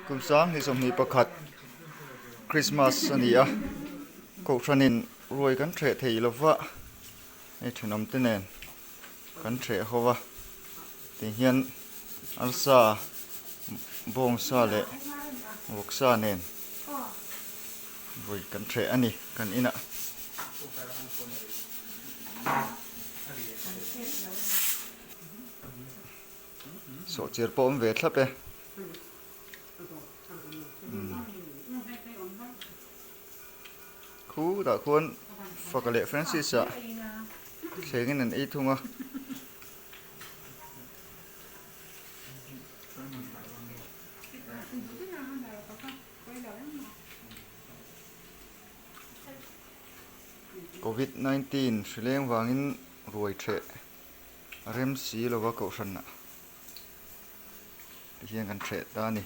Kum 2021 Christmas a ni a, Kohhranin ruai kan hreh thei lova hei thenawm te nen kan hreh ho va, ti hian arsa bawngsa leh vawksa nen ruai kan hreh a ni kan inah. Sawhchiar pawh awm ve thlap e. Khu tah khuan Faka leh Francis-a thlengin an ei thung a. Covid 19 hrileng vangin ruai theh a rem si lova kohhranah ti hian kan hreh ta a ni.